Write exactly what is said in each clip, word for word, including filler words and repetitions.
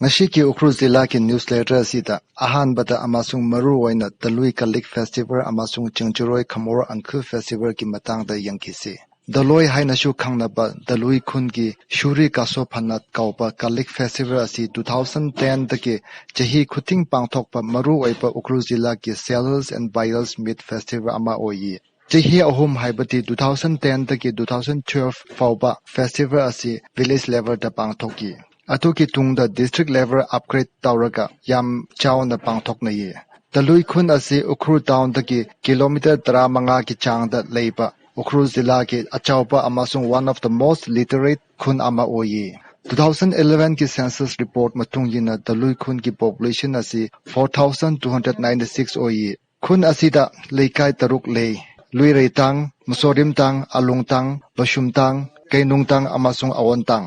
ꯉꯁꯤꯒꯤ ꯎꯈ꯭ꯔꯨꯜ ꯖꯤꯂꯥꯒꯤ ꯅ꯭ꯌꯨꯁꯂꯦꯇꯔ ꯑꯁꯤꯗ ꯑꯍꯥꯟꯕꯗ ꯑꯃꯁꯨꯡ ꯃꯔꯨ ꯑꯣꯏꯅ ꯗꯂꯨꯏ ꯀꯂꯤꯛ ꯐꯦꯁꯇꯤꯚꯦꯜ ꯑꯃꯁꯨꯡ ꯆꯤꯡꯆꯨꯔꯣꯏ ꯈꯃꯣꯔ ꯑꯪꯈꯨꯜ ꯐꯦꯁꯇꯤꯚꯦꯜꯒꯤ ꯃꯇꯥꯡꯗ ꯌꯦꯡꯈꯤꯁꯤ꯫ ꯗꯂꯣꯏ ꯍꯥꯏꯅꯁꯨ ꯈꯪꯅꯕ ꯗꯂꯨꯏ ꯈꯨꯟꯒꯤ ꯁꯨꯔꯤ ꯀꯥꯁꯣ ꯐꯅꯥꯠ ꯀꯧꯕ ꯀꯂꯤꯛ ꯐꯦꯁꯇꯤꯚꯦꯜ ꯑꯁꯤ two thousand ten ꯗꯒꯤ ꯆꯍꯤ ꯈꯨꯗꯤꯡ ꯄꯥꯡꯊꯣꯛꯄ ꯃꯔꯨ ꯑꯣꯏꯕ ꯎꯈ꯭ꯔꯨꯜ ꯖꯤꯂꯥꯒꯤ Sales and Buyers Meet Festival ꯑꯃ ꯑꯣꯏꯌꯦ꯫ ꯆꯍꯤ ꯑꯍꯨꯝ, ꯍꯥꯏꯕꯗꯤ two thousand ten ꯗꯒꯤ two thousand twelve ꯐꯥꯎꯕ ꯐꯦꯁꯇꯤꯚꯦꯜ ꯑꯁꯤ ꯚꯤꯂꯦꯖ ꯂꯦꯚꯦꯜꯗ ꯄꯥꯡꯊꯣꯛꯈꯤ꯫ ꯑꯗꯨꯒꯤ ꯇꯨꯡꯗ ꯗꯤꯁꯇ꯭ꯔꯤꯛ ꯂꯦꯚꯦꯜ ꯑꯞꯒ꯭ꯔꯦꯗ ꯇꯧꯔꯒ ꯌꯥꯝ ꯆꯥꯎꯅ ꯄꯥꯡꯊꯣꯛꯅꯩꯌꯦ꯫ ꯗꯂꯨꯏ ꯈꯨꯟ ꯑꯁꯤ ꯎꯈ꯭ꯔꯨꯜ ꯇꯥꯎꯟꯗꯒꯤ ꯀꯤꯂꯣꯃꯤꯇꯔ ꯇꯔꯥꯃꯉꯥꯒꯤ ꯆꯥꯡꯗ ꯂꯩꯕ ꯎꯈ꯭ꯔꯨꯜ ꯖꯤꯂꯥꯒꯤ ꯑꯆꯧꯕ ꯑꯃꯁꯨꯡ one of the most literate ꯈꯨꯟ ꯑꯃ ꯑꯣꯏꯌꯦ꯫ Two thousand eleven ꯒꯤ census report ꯃꯇꯨꯡ ꯏꯟꯅ ꯗꯂꯨꯏ ꯈꯨꯟꯒꯤ population ꯑꯁꯤ four thousand two hundred ninety six ꯑꯣꯏꯌꯦ꯫ ꯈꯨꯟ ꯑꯁꯤꯗ ꯂꯩꯀꯥꯏ ꯇꯔꯨꯛ ꯂꯩ: ꯂꯨꯏꯔꯩꯇꯥꯡ, ꯃꯁꯣꯔꯤꯝꯇꯥꯡ, ꯑꯂꯨꯡꯇꯥꯡ, ꯕꯁꯨꯝꯇꯥꯡ, ꯀꯩꯅꯨꯡꯇꯥꯡ ꯑꯃꯁꯨꯡ ꯑꯋꯣꯟꯇꯥꯡ꯫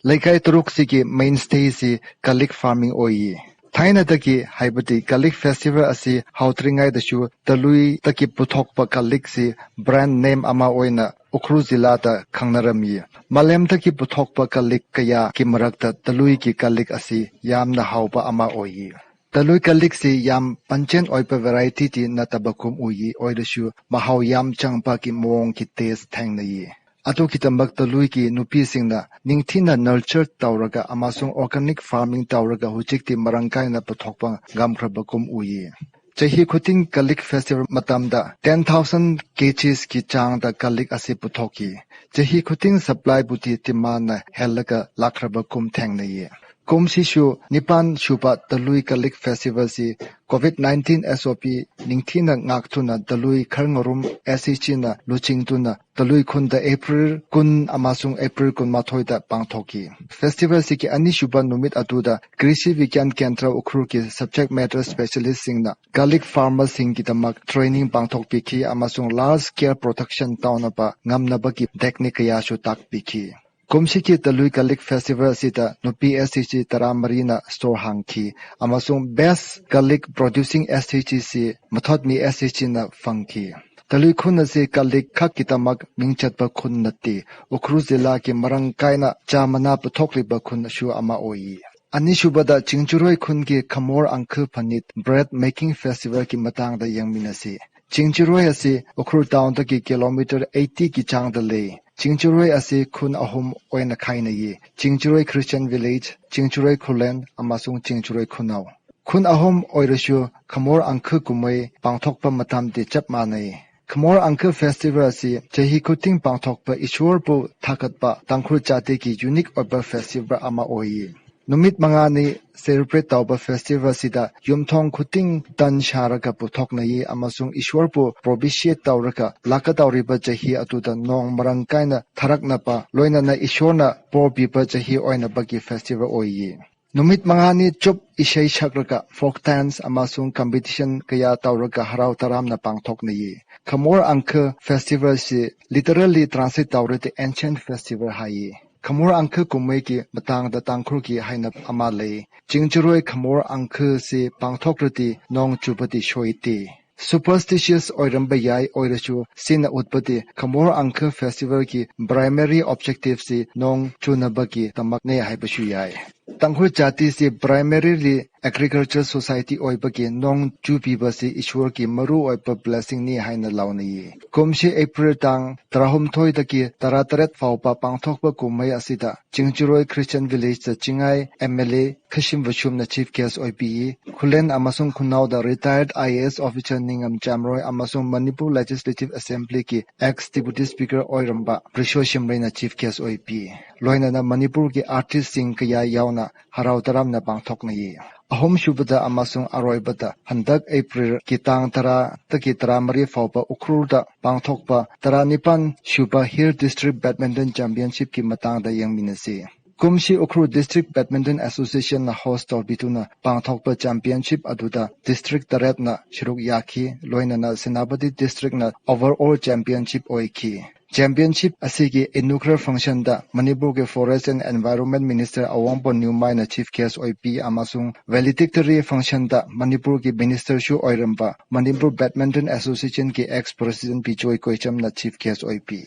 ꯂꯩꯀꯥꯏ ꯇꯔꯨꯛꯁꯤꯒꯤ mainstay ꯁꯤ ꯀꯂꯤꯛ farming ꯑꯣꯏꯌꯦ꯫ ꯊꯥꯏꯅꯗꯒꯤ, ꯍꯥꯏꯕꯗꯤ ꯀꯂꯤꯛ ꯐꯦꯁꯇꯤꯚꯦꯜ ꯑꯁꯤ ꯍꯧꯗ꯭ꯔꯤꯉꯩꯗꯁꯨ ꯗꯂꯨꯏꯗꯒꯤ ꯄꯨꯊꯣꯛꯄ ꯀꯂꯤꯛꯁꯤ brand name ꯑꯃ ꯑꯣꯏꯅ ꯎꯈ꯭ꯔꯨꯜ ꯖꯤꯂꯥꯗ ꯈꯪꯅꯔꯝꯃꯤ꯫ ꯃꯥꯂꯦꯝꯗꯒꯤ ꯄꯨꯊꯣꯛꯄ ꯀꯂꯤꯛ ꯀꯌꯥꯒꯤ ꯃꯔꯛꯇ ꯗꯂꯨꯏꯒꯤ ꯀꯂꯤꯛ ꯑꯁꯤ ꯌꯥꯝꯅ ꯍꯥꯎꯕ ꯑꯃ ꯑꯣꯏꯌꯦ꯫ ꯗꯂꯨꯏ ꯀꯂꯤꯛꯁꯤ ꯌꯥꯝ ꯄꯟꯆꯦꯟ ꯑꯣꯏꯕ variety ꯗꯤ ꯅꯠꯇꯕꯒꯨꯝ ꯎꯏ, ꯑꯣꯏꯔꯁꯨ ꯃꯍꯥꯎ ꯌꯥꯝ ꯆꯪꯕꯒꯤ ꯃꯑꯣꯡꯒꯤ taste ꯊꯦꯡꯅꯩ꯫ ꯑꯗꯨꯒꯤꯗꯃꯛ ꯗꯂꯨꯏꯒꯤ ꯅꯨꯄꯤꯁꯤꯡꯅ ꯅꯤꯡꯊꯤꯅ nurture ꯇꯧꯔꯒ ꯑꯃꯁꯨꯡ organic farming ꯇꯧꯔꯒ ꯍꯧꯖꯤꯛꯇꯤ ꯃꯔꯥꯡ ꯀꯥꯏꯅ ꯄꯨꯊꯣꯛꯄ ꯉꯝꯈ꯭ꯔꯕꯒꯨꯝ ꯎꯏ꯫ ꯆꯍꯤ ꯈꯨꯗꯤꯡ ꯀꯂꯤꯛ ꯐꯦꯁꯇꯤꯚꯦꯜ ꯃꯇꯝꯗ ten thousand kgs ꯒꯤ ꯆꯥꯡꯗ ꯀꯂꯤꯛ ꯑꯁꯤ ꯄꯨꯊꯣꯛꯈꯤ꯫ ꯆꯍꯤ ꯈꯨꯗꯤꯡ supply ꯕꯨꯗꯤ demandꯅ ꯍꯦꯜꯂꯒ ꯂꯥꯛꯈ꯭ꯔꯕꯒꯨꯝ ꯊꯦꯡꯅꯩꯌꯦ꯫ ꯀꯨꯝꯁꯤꯁꯨ ꯅꯤꯄꯥꯟ ꯁꯨꯕ ꯗꯂꯨꯏ ꯀꯂꯤꯛ ꯐꯦꯁꯇꯤꯚꯦꯜꯁꯤ COVID nineteen SOP ꯅꯤꯡꯊꯤꯅ ꯉꯥꯛꯇꯨꯅ ꯗꯂꯨꯏ ꯈꯔꯉꯔꯨꯝ SHGꯅ ꯂꯨꯆꯤꯡꯗꯨꯅ ꯗꯂꯨꯏ ꯈꯨꯟꯗ April ꯀꯨꯟ ꯑꯃꯁꯨꯡ April ꯀꯨꯟꯃꯥꯊꯣꯏꯗ ꯄꯥꯡꯊꯣꯛꯈꯤ꯫ ꯐꯦꯁꯇꯤꯚꯦꯜꯁꯤꯒꯤ ꯑꯅꯤꯁꯨꯕ ꯅꯨꯃꯤꯠ ꯑꯗꯨꯗ ꯀ꯭ꯔꯤꯁꯤ ꯕꯤꯒ꯭ꯌꯥꯟ ꯀꯦꯟꯗ꯭ꯔ ꯎꯈ꯭ꯔꯨꯜꯒꯤ subject matter specialistꯁꯤꯡꯅ ꯀꯂꯤꯛ farmerꯁꯤꯡꯒꯤꯗꯃꯛ training ꯄꯥꯡꯊꯣꯛꯄꯤꯈꯤ ꯑꯃꯁꯨꯡ large scale production ꯇꯧꯅꯕ ꯉꯝꯅꯕꯒꯤ technique ꯀꯌꯥꯁꯨ ꯇꯥꯛꯄꯤꯈꯤ꯫ ꯀꯨꯝꯁꯤꯒꯤ ꯗꯂꯨꯏ ꯀꯂꯤꯛ ꯐꯦꯁꯇꯤꯚꯦꯜ ꯑꯁꯤꯗ ꯅꯨꯄꯤ SHG ꯇꯔꯥꯃꯔꯤꯅ store ꯍꯥꯡꯈꯤ ꯑꯃꯁꯨꯡ Best Kalik Producing SHG ꯁꯤ ꯃꯊꯣꯠꯃꯤ SHGꯅ ꯐꯪꯈꯤ꯫ ꯗꯂꯨꯏ ꯈꯨꯟ ꯑꯁꯤ ꯀꯂꯤꯛ ꯈꯛꯀꯤꯗꯃꯛ ꯃꯤꯡ ꯆꯠꯄ ꯈꯨꯟ ꯅꯠꯇꯦ, ꯎꯈ꯭ꯔꯨꯜ ꯖꯤꯂꯥꯒꯤ ꯃꯔꯥꯡ ꯀꯥꯏꯅ ꯆꯥ ꯃꯅꯥ ꯄꯨꯊꯣꯛꯂꯤꯕ ꯈꯨꯟꯁꯨ ꯑꯃ ꯑꯣꯏꯌꯦ꯫ ꯑꯅꯤꯁꯨꯕꯗ ꯆꯤꯡꯆꯨꯔꯣꯏ ꯈꯨꯟꯒꯤ ꯈꯃꯣꯔ ꯑꯪꯈꯨ ꯐꯅꯤꯠ bread making festivalꯒꯤ ꯃꯇꯥꯡꯗ ꯌꯦꯡꯃꯤꯟꯅꯁꯤ꯫ ꯆꯤꯡꯆꯨꯔꯣꯏ ꯑꯁꯤ ꯎꯈ꯭ꯔꯨꯜ townꯗꯒꯤ kilometre eightygꯤ ꯆꯥꯡꯗ ꯂꯩ꯫ ꯆꯤꯡꯆꯨꯔꯣꯏ ꯑꯁꯤ ꯈꯨꯟ ꯑꯍꯨꯝ ꯑꯣꯏꯅ ꯈꯥꯏꯅꯩ: ꯆꯤꯡꯆꯨꯔꯣꯏ Christian Village, ꯆꯤꯡꯆꯨꯔꯣꯏ ꯈꯨꯂꯦꯟ ꯑꯃꯁꯨꯡ ꯆꯤꯡꯆꯨꯔꯣꯏ ꯈꯨꯅꯧ꯫ ꯈꯨꯟ ꯑꯍꯨꯝ ꯑꯣꯏꯔꯁꯨ ꯈꯃꯣꯔ ꯑꯪꯈꯨ ꯀꯨꯝꯍꯩ ꯄꯥꯡꯊꯣꯛꯄ ꯃꯇꯝꯗꯤ ꯆꯞ ꯃꯥꯟꯅꯩ꯫ ꯈꯃꯣꯔ ꯑꯪꯈꯨ festival ꯑꯁꯤ ꯆꯍꯤ ꯈꯨꯗꯤꯡ ꯄꯥꯡꯊꯣꯛꯄ ꯏꯁꯣꯔꯕꯨ ꯊꯥꯒꯠꯄ ꯇꯥꯡꯈꯨꯜ ꯖꯥꯇꯤꯒꯤ unique ꯑꯣꯏꯕ festival ꯑꯃ ꯑꯣꯏꯌꯦ꯫ ꯅꯨꯃꯤꯠ ꯃꯉꯥꯅꯤ celebrate ꯇꯧꯕ festival ꯑꯁꯤꯗ ꯌꯨꯝꯊꯣꯡ ꯈꯨꯗꯤꯡ ꯇꯟ ꯁꯥꯔꯒ ꯄꯨꯊꯣꯛꯅꯩ ꯑꯃꯁꯨꯡ ꯏꯁꯣꯔꯕꯨ propitiate ꯇꯧꯔꯒ ꯂꯥꯛꯀꯗꯧꯔꯤꯕ ꯆꯍꯤ ꯑꯗꯨꯗ ꯅꯣꯡ ꯃꯔꯥꯡ ꯀꯥꯏꯅ ꯊꯥꯔꯛꯅꯕ, ꯂꯣꯏꯅꯅ ꯏꯁꯣꯔꯅ ꯕꯣꯔ ꯄꯤꯕ ꯆꯍꯤ ꯑꯣꯏꯅꯕꯒꯤ festival ꯑꯣꯏꯌꯦ꯫ ꯅꯨꯃꯤꯠ ꯃꯉꯥꯅꯤ ꯆꯨꯞ ꯏꯁꯩ ꯁꯛꯂꯒ folk dance ꯑꯃꯁꯨꯡ competition ꯀꯌꯥ ꯇꯧꯔꯒ ꯍꯔꯥꯎ ꯇꯔꯥꯝꯅ ꯄꯥꯡꯊꯣꯛꯅꯩ꯫ ꯈꯃꯣꯔ ꯑꯪꯈꯨ festival ꯑꯁꯤ literally translate ꯇꯧꯔꯗꯤ ancient festival ꯍꯥꯏꯌꯦ꯫ ꯈꯃꯣꯔ ꯑꯪꯈꯨ ꯀꯨꯝꯍꯩꯒꯤ ꯃꯇꯥꯡꯗ ꯇꯥꯡꯈꯨꯜꯒꯤ ꯍꯥꯏꯅꯕ ꯑꯃ ꯂꯩ: ꯆꯤꯡꯆꯨꯔꯣꯏ ꯈꯃꯣꯔ ꯑꯪꯈꯨ ꯑꯁꯤ ꯄꯥꯡꯊꯣꯛꯂꯗꯤ ꯅꯣꯡ ꯆꯨꯕꯗꯤ ꯁꯣꯏꯗꯦ꯫ Superstitious ꯑꯣꯏꯔꯝꯕ ꯌꯥꯏ, ꯑꯣꯏꯔꯁꯨ ꯁꯤꯅ ꯎꯠꯄꯗꯤ ꯈꯃꯣꯔ ꯑꯪꯈꯨ festivalꯒꯤ primary objectiveꯁꯤ ꯅꯣꯡ ꯆꯨꯅꯕꯒꯤꯗꯃꯛꯅꯦ ꯍꯥꯏꯕꯁꯨ ꯌꯥꯏ꯫ ꯇꯥꯡꯈꯨꯜ ꯖꯥꯇꯤꯁꯤ primarily agriculture society ꯑꯣꯏꯕꯒꯤ ꯅꯣꯡ ꯆꯨ ꯄꯤꯕꯁꯤ ꯏꯁꯣꯔꯒꯤ ꯃꯔꯨꯑꯣꯏꯕ blessingꯅꯤ ꯍꯥꯏꯅ ꯂꯧꯅꯩ꯫ ꯀꯨꯝꯁꯤ April ꯇꯥꯡ ꯇꯔꯥꯍꯨꯝꯗꯣꯏꯗꯒꯤ ꯇꯔꯥꯇꯔꯦꯠ ꯐꯥꯎꯕ ꯄꯥꯡꯊꯣꯛꯄ ꯀꯨꯝꯍꯩ ꯑꯁꯤꯗ ꯆꯤꯡꯆꯨꯔꯣꯏ Christian Villageꯇ Chingai MLA ꯈꯥꯁꯤꯝ ꯕꯁꯨꯝꯅ chief guest ꯑꯣꯏꯕꯤ꯫ ꯈꯨꯂꯦꯟ ꯑꯃꯁꯨꯡ ꯈꯨꯅꯧꯗ retired IAS officer ꯅꯤꯡꯉꯝ ꯖꯥꯝꯔꯣꯏ ꯑꯃꯁꯨꯡ Manipur Legislative Assemblyꯒꯤ ex Deputy Speaker ꯑꯣꯏꯔꯝꯕ ꯔꯤꯁꯣ ꯁꯤꯝꯔꯩꯅ chief guest ꯑꯣꯏꯕꯤ꯫ ꯂꯣꯏꯅꯅ ꯃꯅꯤꯄꯨꯔꯒꯤ artistꯁꯤꯡ ꯀꯌꯥ ꯌꯥꯎꯅ ꯍꯔꯥꯎ ꯇꯔꯥꯝꯅ ꯄꯥꯡꯊꯣꯛꯅꯩ꯫ ꯑꯍꯨꯝꯁꯨꯕꯗ ꯑꯃꯁꯨꯡ ꯑꯔꯣꯏꯕꯗ, ꯍꯟꯗꯛ Aprilꯒꯤ ꯇꯥꯡ ꯇꯔꯥꯗꯒꯤ ꯇꯔꯥꯃꯔꯤ ꯐꯥꯎꯕ ꯎꯈ꯭ꯔꯨꯜꯗ ꯄꯥꯡꯊꯣꯛꯄ ꯇꯔꯥꯅꯤꯄꯥꯟ ꯁꯨꯕ Hill District Badminton Championshipꯀꯤ ꯃꯇꯥꯡꯗ ꯌꯦꯡꯃꯤꯟꯅꯁꯤ꯫ ꯀꯨꯝꯁꯤ ꯎꯈ꯭ꯔꯨꯜ District Badminton Associationꯅ host ꯇꯧꯕꯤꯗꯨꯅ ꯄꯥꯡꯊꯣꯛꯄ championship ꯑꯗꯨꯗ district ꯇꯔꯦꯠꯅ ꯁꯔꯨꯛ ꯌꯥꯈꯤ, ꯂꯣꯏꯅꯅ ꯁꯦꯅꯥꯄꯇꯤ districtꯅ overall championship ꯑꯣꯏꯈꯤ꯫ Championship ꯑꯁꯤꯒꯤ inaugural functionꯗ ꯃꯅꯤꯄꯨꯔꯒꯤ Forest and Environment Minister ꯑꯋꯣꯡꯕꯝ ꯅ꯭ꯌꯨꯃꯥꯏꯅ chief guest ꯑꯣꯏꯕꯤ ꯑꯃꯁꯨꯡ valedictory functionꯗ ꯃꯅꯤꯄꯨꯔꯒꯤ ministerꯁꯨ ꯑꯣꯏꯔꯝꯕ Manipur Badminton Associationꯒꯤ ex president Bijoy ꯀꯣꯏꯆꯝꯅ chief guest ꯑꯣꯏꯕꯤ꯫